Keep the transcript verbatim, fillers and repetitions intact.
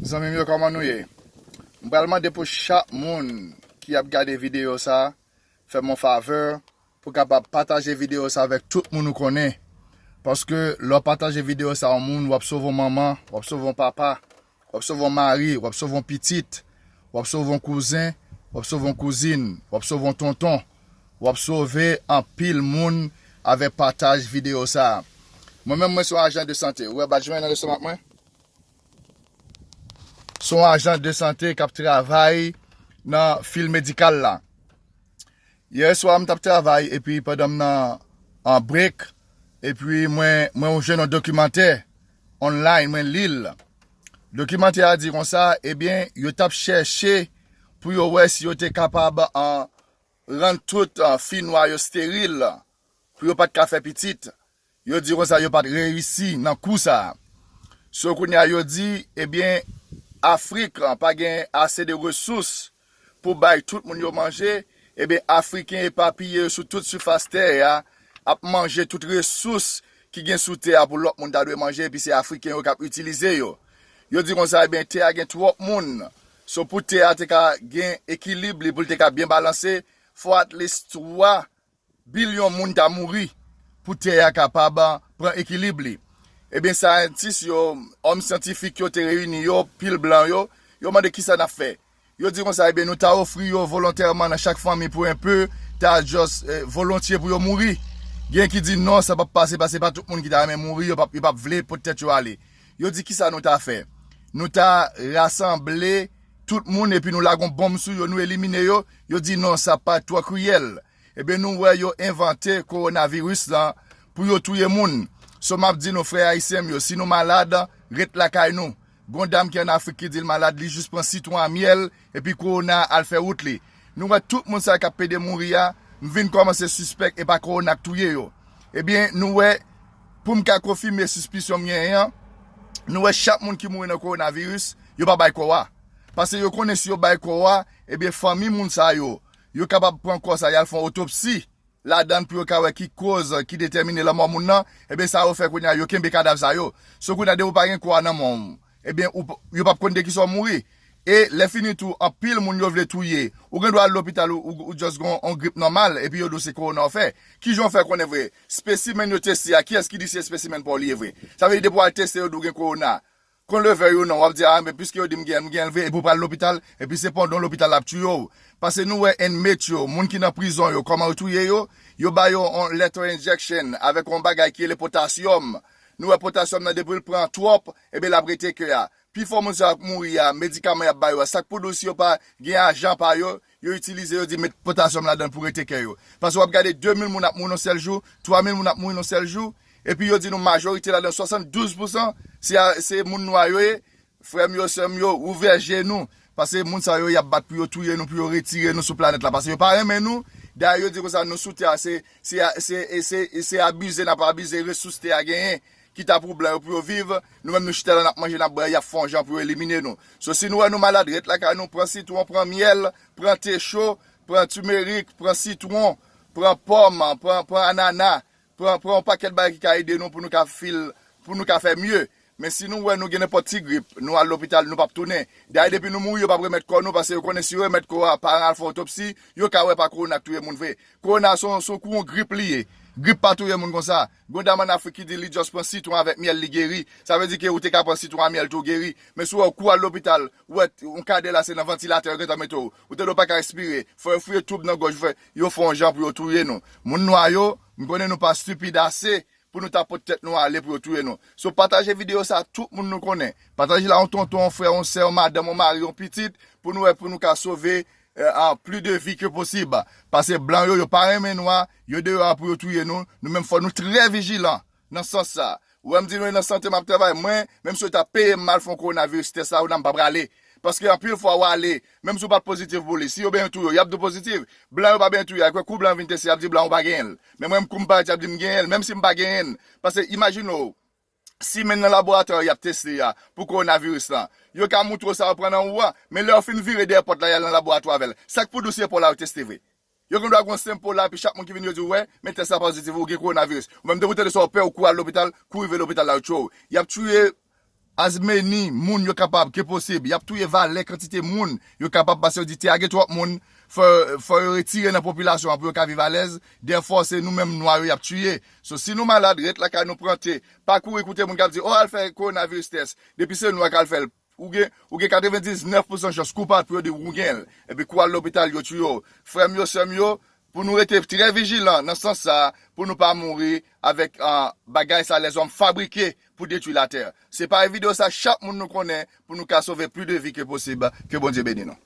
Zanmi m yo, kòman nou ye? M pral mande pou chak moun ki ap gade videyo sa, fè m yon favè pou kapab pataje videyo sa avèk tout moun ou konnen. Paske lè w pataje videyo sa yon moun, w ap sove yon manman, w ap sove yon papa, w ap sove yon mari, w ap sove yon pitit, w ap sove yon kouzen, w ap sove yon kouzin, w ap sove yon tonton, w ap sove anpil moun avèk pataj videyo sa. Mwen menm, mwen se yon ajan de sante. Ou wè badj mwen nan lestomak mwen? Se yon ajan de sante k ap travay nan fil medikal la. Yè swa, m t ap travay, epi pandan m nan an break, epi mwen, mwen jwenn yon dokimantè online, mwen li l. Dokimantè a di konsa, ebyen, yo t ap chèche pou yo wè si yo te kapab an, rann tout an, fi nwa yo steril, pou yo pa t ka fè pitit. Yo di konsa yo pa t reyisi nan kou sa a. So, kounye a, yo di, ebyen, Afrik pa gen ase de resous pou bay tout moun yo manje. Ebyen, Afriken epapiye yo sou tout sifas tè a ap manje tout resous ki gen sou tè a pou lòt moun ta dwe manje, epi se Afriken yo k ap itilize yo. Yo di konsa, ebyen, tè a gen twòp moun. So, pou tè a te ka gen ekilib li, pou l te ka byen balanse, fò at least twa bilyon moun ta mouri pou tè a kapab pran ekilib li. Ebyen, syantis yo, òm syantifik yo te reyini yo, pil blan yo, yo mande kisa n ap fè. Yo di konsa, ebyen, nou ta ofri yo volontèman nan chak fanmi pou enpe, ta just, eh, volontye pou yo mouri. Gen ki di non, sa p ap pase, paske pa tout moun ki ta renmen mouri, yo p ap, yo p ap vle pot tèt yo ale. Yo di kisa nou ta fè. Nou ta rasanble tout moun epi nou lage yon bonm sou yo, nou elimine yo. Yo di non, sa pa twò kriyèl. Ebyen, nou wè yo envante kowonaviris lan pou yo touye moun. So, m ap di nou, frè ayisyen m yo, si nou malad, ret lakay nou. Gon dam ki ann Afrik ki di l malad, li jis pran sitwon a myèl, epi kowona al fè wout li. Nou wè tout moun sa yo k ap pede mouri a, m vin kòmanse sispèk e pa kowona k touye yo. Ebyen, nou wè, pou m ka konfime sispisyon m genyen an, nou wè chak moun ki mouri nan kowonaviris, yo pa bay kò a. Paske yo konnen si yo bay kò a, ebyen, fanmi moun sa yo, yo kapab pran kò sa, y al fè yon otopsi ladan l pou yo ka wè ki koz ki detèmine lanmò moun nan, ebyen, sa yo fè kounye a, yo kenbe kadav sa yo. So, kounye a, depi w pa gen kò a nan men w, ebyen, ou p-, yo p ap konn de kisa w mouri. E lè fini tou, anpil moun yo vle touye. Ou gen dwa al lopital, ou, ou, ou just gen yon grip nòmal, epi yo di w se kowona w fè. Kijan w fè konnen vre? Spesimen yo teste a, kiyès ki di se spesimen pa w li ye vre? Sa vle di depi w al teste, yo di w gen kowona. Kon leve yo non, w ap di, a, men piske yo di m gen, m gen l vre, epi w pral lopital, epi se pandan w lopital l ap touye w. Paske nou wè inmate yo, moun ki nan prizon yo, kòman yo touye yo? Yo ba yo yon lethal injection avèk yon bagay ki rele potasyòm. Nou wè potasyòm nan depi l pran twòp, ebyen l ap rete kè a. Pifò moun sa yo k mouri a, medikaman y ap ba yo a, sa k pou di w si yo pa gen ajan pa yo, yo itilize, yo di met potasyòm ladan l pou rete kè yo. Paske w ap gade de mil moun ap mouri nan sèl jou, twa mil moun ap mouri nan sèl jou, epi yo di nou majorite ladan, swasanndouz pousan, se a, se moun nwa yo ye. Frè m yo, sè m yo, ouvè je nou. Paske moun sa yo, y ap bat pou yo touye nou, pou yo retire nou sou planèt la. Paske yo pa renmen nou. Dayè, yo di konsa, nou sou tè a, se, se, se, se, se abize n ap abize resous tè a genyen, ki ta pou blan yo pou yo viv. Nou menm, nou chita la, n ap manje, n ap bwè, y ap fè yon jan pou yo elimine nou. So, si nou wè nou malad, ret lakay nou, pran sitwon, pran myèl, pran te cho, pran timerik, pran sitwon, pran pòm, pran, pran anana, pran, pran yon pakèt bagay ki ka ede nou pou nou ka fil, pou nou ka fè mye. Men si nou wè nou gen nenpòt ti grip, nou al lopital, nou p ap tounen. Dayè, depi nou mouri, yo p ap remèt kò nou, paske yo konnen si yo remèt kò a, paran al fè otopsi, yo ka wè pa kowona k touye moun vre. Kowona se yon, se yon kou yon grip li ye. Grip pa touye moun konsa. Gon dam ann Afrik ki di li just pran sitwon avèk myèl, li geri. Sa vle di ke ou te ka pran sitwon a myèl tou, ou geri. Men si w wè w kou al lopital, ou wè yon kadè la se nan vantilatè yo gentan mete w. Ou tande w pa ka respire. Fò yo fouye toub nan gòj, fè, yo fè yon jan pou yo touye nou. Moun nwa yo, m konnen nou pa stipid ase pou nou ta pot tèt nou ale pou yo touye nou. So, pataje videyo sa, tout moun nou konnen. Pataje l a yon tonton, yon frè, yon sè, yon madanm, yon mari, yon pitit, pou nou wè, pou nou ka sove, eh, an pli de vi ke posib. Paske blan yo, yo pa renmen nwa, yo deyò a pou yo touye nou. Nou menm fò nou trè vijilan nan sans sa. Ou wè m di nou e nan sante m ap travay. Mwen, menm si yo ta peye m m al fè yon kowonaviris tès la, ou nan m pa prale. Paske anpil fwa w ale, menm si w pa t pozitif pou li, si yo benyen touye w, y ap di w pozitif. Blan yo pa benyen touye, akwè kou blan vin teste, y ap di blan ou pa genyen l. Men mwen, kou m parèt, y ap di m genyen l, menm si m pa genyen l. Paske imajine w, simen nan laboratwa y ap teste a pou kowonaviris lan. Yo ka moutre w sa yo pran nan ou a, men lè yo fin vire dèyè pòt la, y al nan laboratwa avè l. Sa k pou di w se pa w la yo teste vre? Yo gen dwa gen yon senp po la, epi chak moun ki vin yo di w, wè, men tès la pozitif, ou gen kowonaviris. Ou menm depi w tande sa, w pè, ou kouri al lopital, kou rive lopital la, yo tchwe w. Y ap touye As many moun yo kapab ke posib. Y ap touye valè kantite moun yo kapab, paske yo di te a gen twòp moun, fò, fò yo retire nan popilasyon an pou yo ka viv alèz. Therefore, se nou menm nwa yo y ap tiye. So, si nou malad, ret lakay nou, pran te. Pa kouri koute moun k ap di, "Oh, al fè kowonaviris tès." Depi se nwa k al fè l, ou gen, ou gen katrevendiznèf pousan chans kou pa t pou yo di ou gen l. Epi kou al lopital, yo tiye w. Frè m yo, sè m yo, pou nou rete trè vijilan nan sans sa, pou nou pa mouri avèk, ah, bagay sa lèzòm fabrike pou detwi latè. Se pare videyo sa, chak moun nou konnen, pou nou ka sove plis de vi ke posib. Ke Bondye beni nou.